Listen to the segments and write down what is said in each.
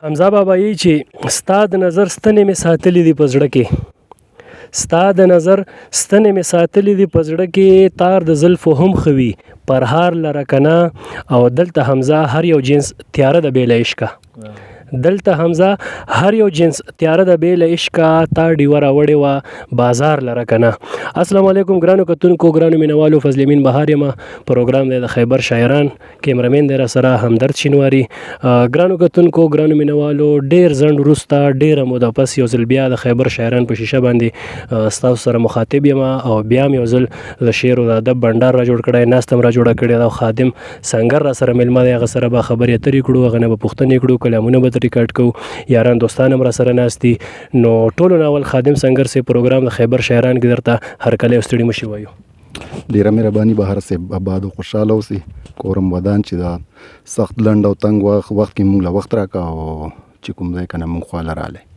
حمزه بابا یی چې ستا د نظر ستنې مې ساتلې دي په زړه کې، ستا د نظر ستنې مې ساتلې دي په زړه کې، تار د زلفو هم ښه وي پرهار لره کنه. او دلته حمزه هر یو جنس تیاره ده بې له عشقه، دلته حمزه هر یو جنس تیاره ده بې له عشقه، تا ډیوه راوړې وه بازار لره کنه. السلام علیکم ګرانو کتونکو، ګرانو مینوالو، فضل امین بهار یم. پروګرام دی د خیبر شاعران، کیمرمین دی راسره همدرد شینواری. ګرانو کتونکو، ګرانو مینوالو، ډیر ځنډ وروسته، ډیره موده پس یو ځل بیا د خیبر شاعران په شیشه باندې ستاسو سره مخاطب یم او بیا مې یو ځل د شعر او د ادب بنډار را جوړ کړی، ناسته هم را جوړه کړې ده او خادم سنګر را سره مېلمه دی. هغه سره به خبرې اترې کړو، هغه نه به پوښتنې کړو، کلامونه به ریکارډ کوو. یاران دوستان هم را سره ناست دي. نو ټولو نه اول خادم سنګر صاحب، پروګرام د خیبر شاعران کې درته هرکلی او ستړي مشي وایو. ډیره مهرباني بهار صاحب، اباد او خوشحاله اوسې، کورم ودان چې دا سخت لنډ او تنګ وخت کې موږ له وخت راکا او چې کوم ځای کنه موږ خواله رالی.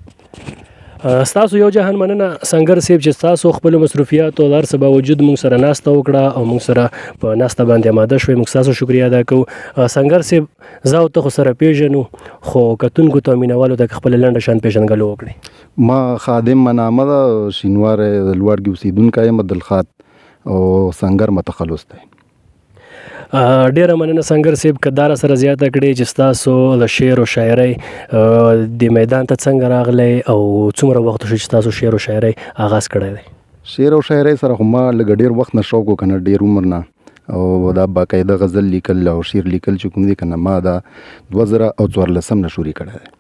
ستاسو یو جهان مننه سنګر صاحب چې ستاسو خپل مصروفیات او هر څه باوجود موږ سره ناسته وکړه او موږ سره په ناسته باندې آماده شوې، موږ ستاسو شکریا ادا کوو. سنګر صاحب، زه او ته خو سره پیژنو، خو کتونکو ته، مینوالو ته خپل لنډه شان پیژندګلو وکړي. ما خادم منامه ده، شینواری د لواړګي اوسېدونکی یم، دلخات او سنګر مې تخلص دی. ډیره مننه سنګر صاحب، که دا سره زیاته کړې چې ستاسو د شعر او شاعرۍ د میدان ته څنګه راغلی او څومره وخت شو چې تاسو شعر او شاعرۍ آغاز کړی دی؟ شعر او شاعرۍ سره خو ما لږ ډیر وخت نه شوق و کنه، ډیر عمر نه، او دا باقاعده غزل لیکل او شعر لیکل چې کوم دی کنه، ما دا 2014 نه شروع کړی دی.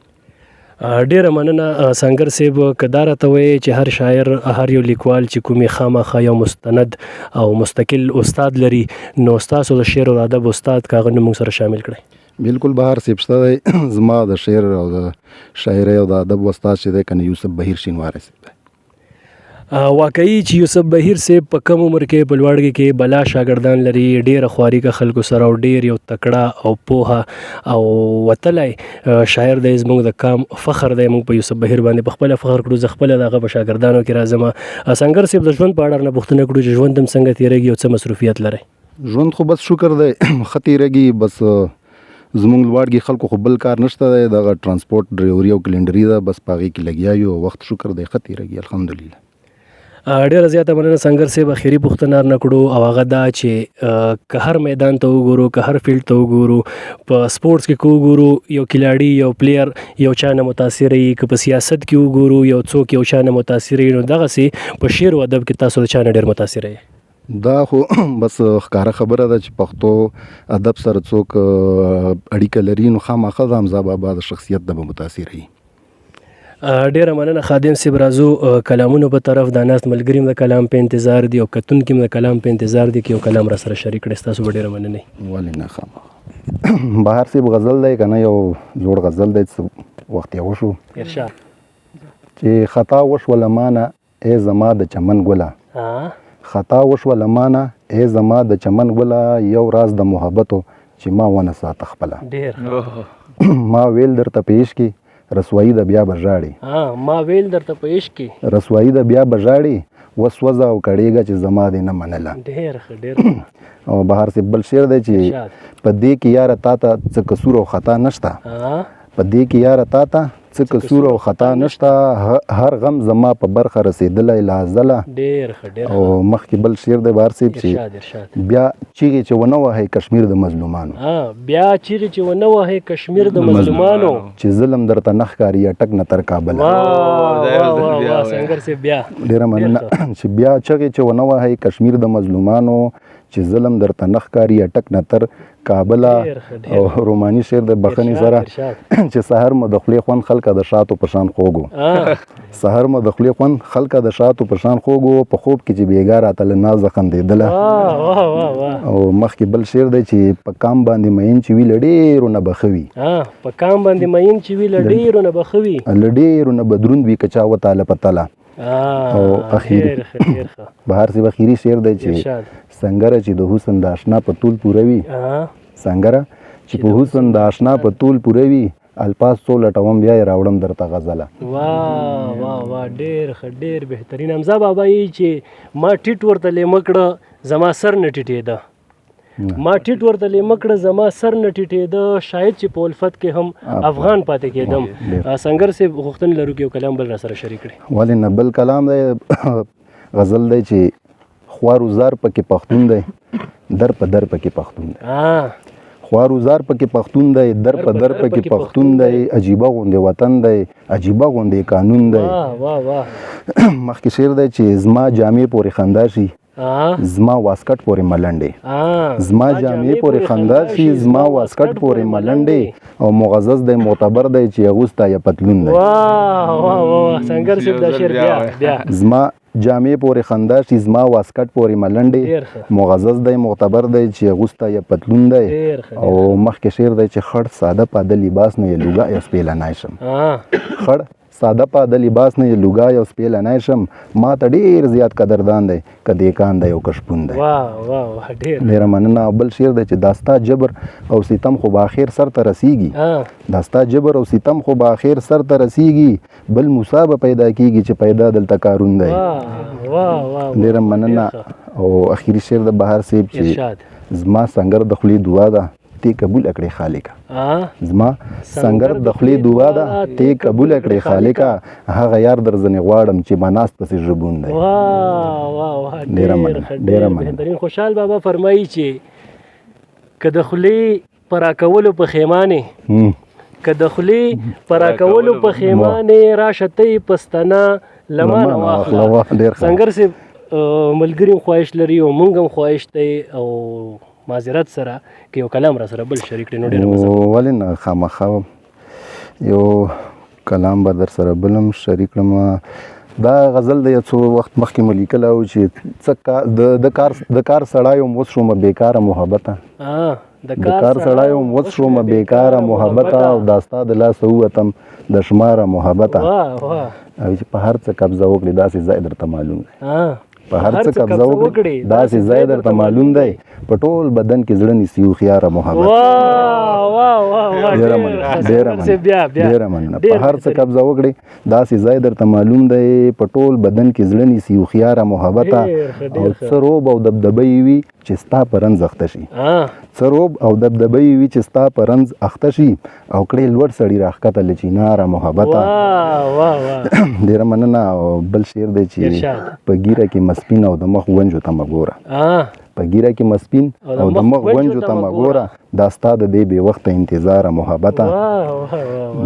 ډیره مننه سنګر صاحب، که دا راته وایې چې هر شاعر، هر یو لیکوال چې کومې خامخا یو مستند او مستقل استاد لري، نو ستاسو د شعر او ادب استاد که هغه نوم موږ سره شامل کړئ؟ بالکل بهار صاحب، شته دی. زما د شعر او د شاعرۍ او د ادب استاد چې دی کنه، یوسف بهیر شینواری صاحب دی. واقعي چې یوسف بهیر صاحب په کم عمر کې په لواړګي کې بلا شاګردان لري، ډیره خواري که خلکو سره او ډیر یو تکړه او پوهه او وتلی شاعر دی، زموږ د کام فخر دی. موږ په یوسف بهیر باندې په خپله فخر کړو. زه خپله د هغه په شاګردانو کې راځم. سنګر صاحب، د ژوند په اړه نه پوښتنه کړو چې ژوند هم څنګه تېرېږي او څه مصروفیت لري؟ ژوند خو بس شکر دی، ښه تېرېږي. بس زموږ لواړګي خلکو خو بل کار نشته دی، دغه ترانسپورت ډریوري او کلینډري ده، بس په هغې کې لګیا یو. وخت شکر دی ښه تېرېږي، الحمدلله. ډیره زیاته مننه سنګر صاحب. اخیری پوښتنه نه کړو او هغه دا چې که هر میدان ته وګورو، که هر فیلډ ته وګورو، په سپورتس کې که وګورو، یو کلاړي، یو پلیر یو چا نه متاثر وي، که په سیاست کې وګورو، یو څوک یو چا نه متاثر وي، نو دغسې په شعر او ادب کې تاسو د چا نه ډېر متاثر یئ؟ دا خو بس ښکاره خبره ده چې پښتو ادب سره څوک اړیکه لري، نو خامخا د حمزه بابا د شخصیت نه به متاثر وي. ډیره مننه خادم صاحب. راځو کلامونو په طرف. دا ناست ملګري هم د کلام په انتظار دي او کتونکي هم د کلام په انتظار دي. که یو کلام را سره شریک کړئ، ستاسو به ډیره مننه. ولې نه، خامخا بهار صاحب. غزل دی که نه، یو زوړ غزل دی، څه وخت یې وشو. ارشاد. چې خطا وشوله مانه ای زما د چمن ګله، خطا وشوله مانه ای زما د چمن ګله، یو راز د محبتو چې ما ونه ساته خپله. ډیر ما ویل درته په عشق کې رسوایی ده بیا به ژاړې. ما ویل درته په عشق کې رسوایی ده بیا به ژاړې، وسوځه او کړېږه چې زما دې نه منله. ډیر ښه، ډیر. او بهار صاحب، بل شعر دی چې په دې کې یاره تا ته څه قصور او خطا نشته، په دې کې یاره تا ته څه قصور او خطا نشته، هر غم زما په برخه رسېدلی له ازله. ډیر ښه، ډیر. او مخکې بل شعر دی بهار صاحب چې بیا چیغې چې ونه وهئ کشمیر د مظلومانو. بیا چیغې چې ونه وهئ کشمیر د مظلومانو، چې ظلم درته نه ښکاري اټک نه تر کابله. واه واه واه سنګر صاحب، بیا. ډېره مننه. چې بیا چغې چې ونه وهئ کشمیر د مظلومانو، چې ظلم درته نه ښکاري اټک نه تر کابله. او روماني شعر د بخښنې سره چې سحر مو د خولې خوند خلکه د شاتو په شان خوږو، سحر مو د خولې خوند خلکه د شاتو په شان خوږو، په خوب کې چې بیګا راته له نازه خندېدله. او مخکې بل شعر دی چې په کام باندې مین چې وي له ډېرو نه به ښه وي. په کام باندې مین چې وي له ډېرو نه به ښه وي، له ډېرو نه به دروند وي که چا وتاله په تله. او اخیری بهار صاحب، اخیری شعر دی چې سنګره چې د حسن د آشنا په طول پوره وي، سنګره چې په حسن د آشنا په طول پوره وي، الفاظ څو لټوم بیا یې راوړم درته غزله. واه واه واه، ډېر ښه، ډېر بهترین. حمزه بابا یې چې ما ټیټ ورته لیمه کړه، زما سر نه ټیټېده. ما ټیټ ورته لیمه کړه، زما سر نه ټیټېده، شاید چې په الفت کې هم افغان پاتې کېدم. سنګر صاحب غوښتنه لرو کې یو کلام بل را سره شریک کړي. ولې نه، بل کلام دی، غزل دی چې خوار و زار پکې پښتون دی، در په در پکې پښتون دی. خوار و زار پکې پښتون دی، در په در پکې پښتون دی، عجیبه غوندې وطن دی، عجیبه غوندې قانون دی. واه واه واه. مخکې شعر دی چې زما جامې پورې خندا شي، زما واسکټ پورې ملنډې، زما جامې پورې خندا شي، زما واسکټ پورې ملنډې، او مغزز دی معتبر دی چې اغوستا یا پتلون دی. واه واه واه. سنګر صاحب دا شعر بیا بیا. زما جامې پورې خندا شي، زما واسکټ پورې ملنډې، مغزز دی معتبر دی چې اغوستا یا پتلون دی. او مخکې شعر دی چې خړ ساده پاده لباس نه یې لوګا یو سپیله نه شم، خړ ساده پاده لباس نه یې لوګا یو سپیله نه شم، ما ته ډیر زیات قدردان دی که دیکان دی او که شپون دی. واه واه واه، ډیر ډیره مننه. بل شعر دی چې داستا جبر او ستم خو به اخر سر ته رسیږي، داستا جبر او ستم خو به اخر سر ته رسیږي، بل موسی به پیدا کیږي چې پیدا دلته کارون دی. واه واه، ډیره مننه. او اخیری شعر د بهار صاحب چې زما سنګر د خولې دعا ده تی قبول کړې خالقه، زما سنګر د خولې دعا ده تی قبول کړې خالقه، هغه یار در ځنې غواړم چې مناست پسې ژبون دی. واه واه واه، ډیره مننه، ډیره مننه. خوشحال بابا فرمایي چې که د خولې په راکولو پښیمانې، که د خولې په راکولو پښیمانې، راشه ته یې په ستنه له ما نه واخله. سنګر صاحب ملګري هم خواهش لري او مونږ هم خواهش دی او معذرت سره که یو کلام را سره بل شریک کړي نو ډېره مزه. ولې نه، خامخا یو کلام به در سره بل هم شریک کړم. دا غزل دی څو وخت مخکې مو لیکلی و چې څه د کار سړی یم اوس شومه بېکاره محبته، د کار سړی یم اوس شومه بېکاره محبته، او دا ستا د لاسه ووتم د شماره محبته، او چې په هر څه قبضه وکړي داسې ځای درته معلوم دی، په هر څه قبضه وکړي داسې ځای درته معلوم دی، په ټول بدن کې زړه نیسي هوښیاره محبت. ډېره مننه، ډېره مننه، ډېره مننه. په هر څه قبضه وکړي داسې ځای درته معلوم دی، په ټول بدن کې زړه نیسي هوښیاره محبته، او څه روب او دبدبه یې وي چې ستا په رنځ اخته شي، څه روب او دبدبه یې وي چې ستا په رنځ اخته شي، او کړې لوړ سړي راښکته له چیناره محبته. ډېره مننه. او بل شعر دی چې په ږیره کې مسپین او د مخ ونجو ته مه ګوره، په ږیره کې مسپین او د مخ ونجو ته مه ګوره، دا ستا د دې بې وخته انتظاره محبته.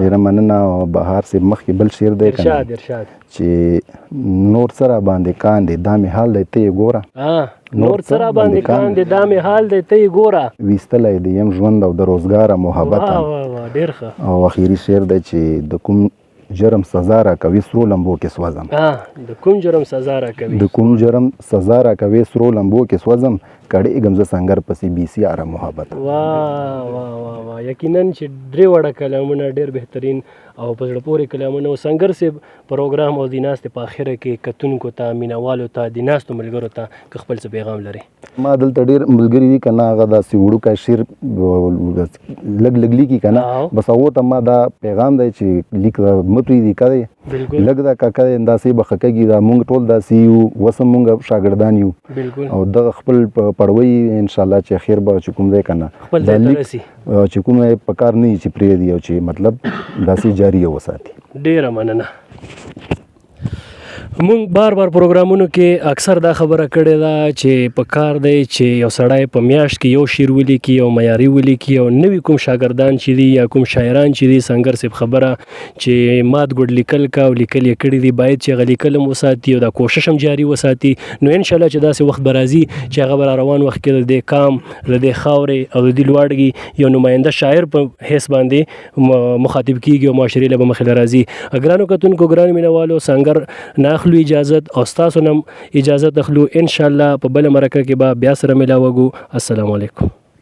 ډېره مننه. او بهار صاحب مخکې بل شعر دی که نه چې نور څه را باندې کاندې دا مې حال دی ته یې ګوره، نور څه را باندې کاندې دا مې حال دی ته یې ګوره، ویستلی دی یم ژوند او د روزګاره محبته. ډېر ښه. او اخیري شعر دی چې د کوم جرم سزا راکوي سرو لمبو کې سوځم، د کوم جرم سزا راکوي، د کوم جرم سزا راکوي سرو لمبو کې سوځم، کړېږم زه سنګر پسې بې سیاره محبت. واه واه واه واه، یقینا چې درې واړه کلامونه ډېر بهترین او په زړه پورې کلامونه. او سنګر صاحب پروګرام او د ناستې په اخره کې کتونکو ته، مینهوالو ته، د ناستو ملګرو ته که خپل څه پیغام لري. ما دلته ډېر ملګري دي که نه، هغه داسې وړوکی شعر لږ لږ لیکي که نه، بس هغو ته ما دا پیغام دی چې لیک مه پرېږدي، که دی لږ دا که دی داسې به ښه کېږي، دا مونږ ټول داسې یو، اوس هم مونږ شاګردان یو، او دغه خپل پړوی انشاءالله چې اخر به چې کوم دی که نه خپل ځای ته رسي، چې کوم یې په کار نه وي چې پرېږدي او چې مطلب داسې جاري یې وساتي. ډېره مننه. مونږ بار بار پروګرامونو کې اکثر دا خبره کړې ده چې په کار دی چې یو سړی په میاشت کې یو شعر ولیکي او معیاري ولیکي، او نوي کوم شاګردان چې دي یا کوم شاعران چې دي، سنګر صاحب خبره چې مات ګډ لیکل کا او لیکل یې کړي دي، باید چې هغه لیکل هم وساتي او دا کوشش هم جاري وساتي. نو انشاءالله چې داسې وخت به راځي چې هغه به را روان وخت کې د دې کام، د دې خاورې او د دې لواړګي یو نماینده شاعر په حیث باندې مخاطب کیږي او معاشرې له به مخې له راځي. ګرانو کتونکو، ګرانو مینهوالو، سنګر نه اخلو اجازت او ستاسو نه اجازت اخلو. انشاءالله په بله مرکه کې به بیا سره ملاوږو. السلام علیکم.